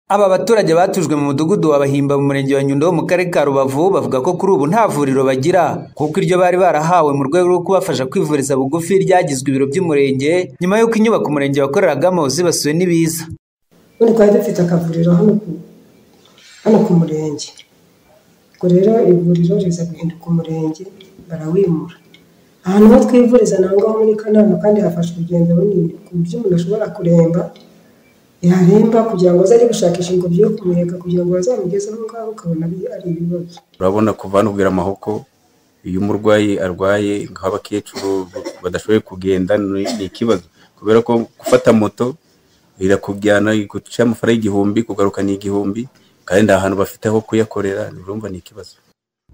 Aba baturage batujwe mu mudugudu wa Bahimba mu murenge wa Nyundo wo mu karere ka Rubavu bavuga ko kuri ubu nta vuriro bagira kuko iryo bari barahawe mu rwego rwo kubafasha kwivuriza bugufi ryagizwe ibiro by'umurenge nyuma y'uko inyubako umurenge wakoreragamo zibasiwe n'ibiza. Ubundi twari dufite akavuriro hano ku murenge, ubwo rero ivuriro riza guhinduka umurenge barawimura. Ahantu ho twivuriza ni aho ngaho muri Kanama, kandi hafashe urugendo runini ku buryo umuntu ashobora kuremba, yaremba kugira ngo aze ajye gushakisha ingobyi yo kumuheka kugira ngo bazamugeze aho ngaho, ukabona ari ibibazo. Urabona kuva hano kugera Amahoko, iyo umurwayi arwaye nk'abakecuru badashoboye kugenda ni ikibazo, kubera ko gufata moto irakujyana iguca amafaranga 1000, kugaruka ni 1000, kandi nta hantu bafite aho kuyakorera, urumva ni ikibazo.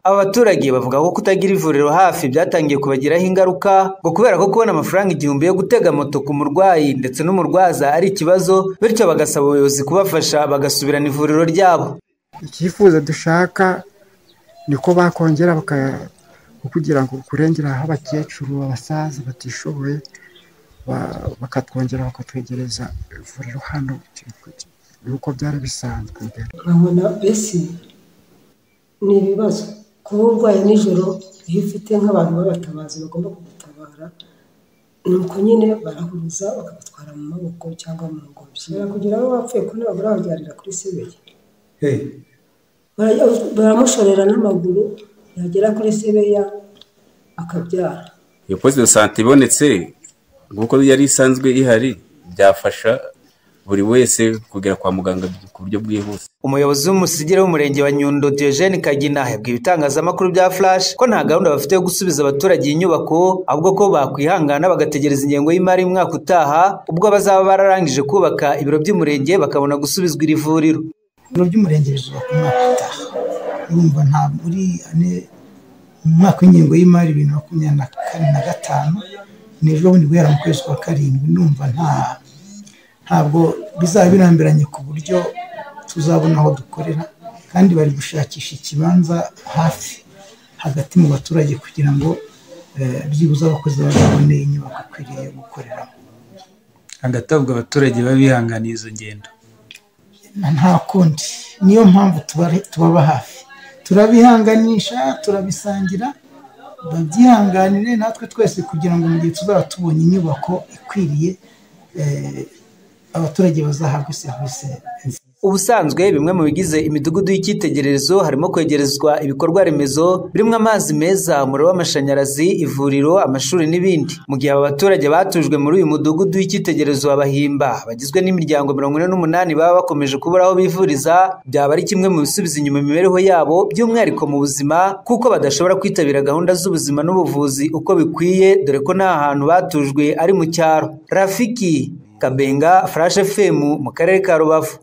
Aba baturage bavuga ko kutagira ivuriro hafi byatangiye kubagiraho ingaruka, ngo kubera ko kubona amafaranga 1000 yo gutega moto ku murwayi ndetse n'umurwaza ari ikibazo, bityo bagasaba ubuyobozi kubafasha bagasubirana ivuriro ryabo. Icyifuzo dushaka ni ko bakongera kugira ngo kurengera aho abakecuru, abasaza batishoboye, bakatwongera bakatwegereza ivuriro hano nk'uko byari bisanzwe mbere. Urabona mbese ni ibibazo kuba urwaye nijoro, iyo ufite nk'abantu b'abatabazi bagomba kugutabara, ni uko nyine barahuruza bakagutwara mu maboko cyangwa mu ngobyi, kugira aho wapfuye ko nibabura babyarira kuri Sebeye, baramushorera n'amaguru, yagera kuri Sebeya akabyara. Iyo poste de sante ibonetse nk'uko yari isanzwe ihari, byafasha buri wese kugera kwa muganga ku buryo bwihuse. Umuyobozi w'umusigire w'umurenge wa Nyundo Diogene Kagina yabwiye ibitangazamakuru bya Flash ko nta gahunda bafite yo gusubiza abaturage iyi nyubako, ahubwo ko bakwihangana bagategereza ingengo y'imari y'umwaka utaha, ubwo bazaba bararangije kubaka ibiro by'umurenge bakabona gusubizwa iri vuriro. Ibiro by'umurenge bizubakwa umwaka utaha, urumva nta muri ane mu mwaka w'ingengo y'imari 2024 na 5 ni ejo bundi guhera mu kwezi kwa 7, ndumva ntabwo bizaba birambiranye ku buryo tuzabona aho dukorera, kandi bari gushakisha ikibanza hafi hagati mu baturage kugira ngo byibuze abakozi bazabone inyubako ikwiriye yo gukoreramo. Hagati aho abaturage babihanganiye izo ngendo nta kundi, niyo mpamvu tubaba hafi, turabihanganisha, turabisangira, babyihanganire natwe twese kugira ngo mu gihe tuzaba tubonye inyubako ikwiriye abaturage bazahabwa serivisi nziza. Ubusanzwe bimwe mu bigize imidugudu y'icyitegererezo harimo kwegerezwa ibikorwa remezo birimo amazi meza, umuriro w'amashanyarazi, ivuriro, amashuri n'ibindi. Mu gihe aba baturage batujwe muri uyu mudugudu w'icyitegererezo wa Bahimba bagizwe n'imiryango 48 baba bakomeje kubura aho bivuriza, byaba ari kimwe mu bisubiza inyuma imibereho yabo by'umwihariko mu buzima, kuko badashobora kwitabira gahunda z'ubuzima n'ubuvuzi uko bikwiye, dore ko nta hantu batujwe ari mu cyaro. Rafiki Kabenga, Flash FM mu karere ka Rubavu.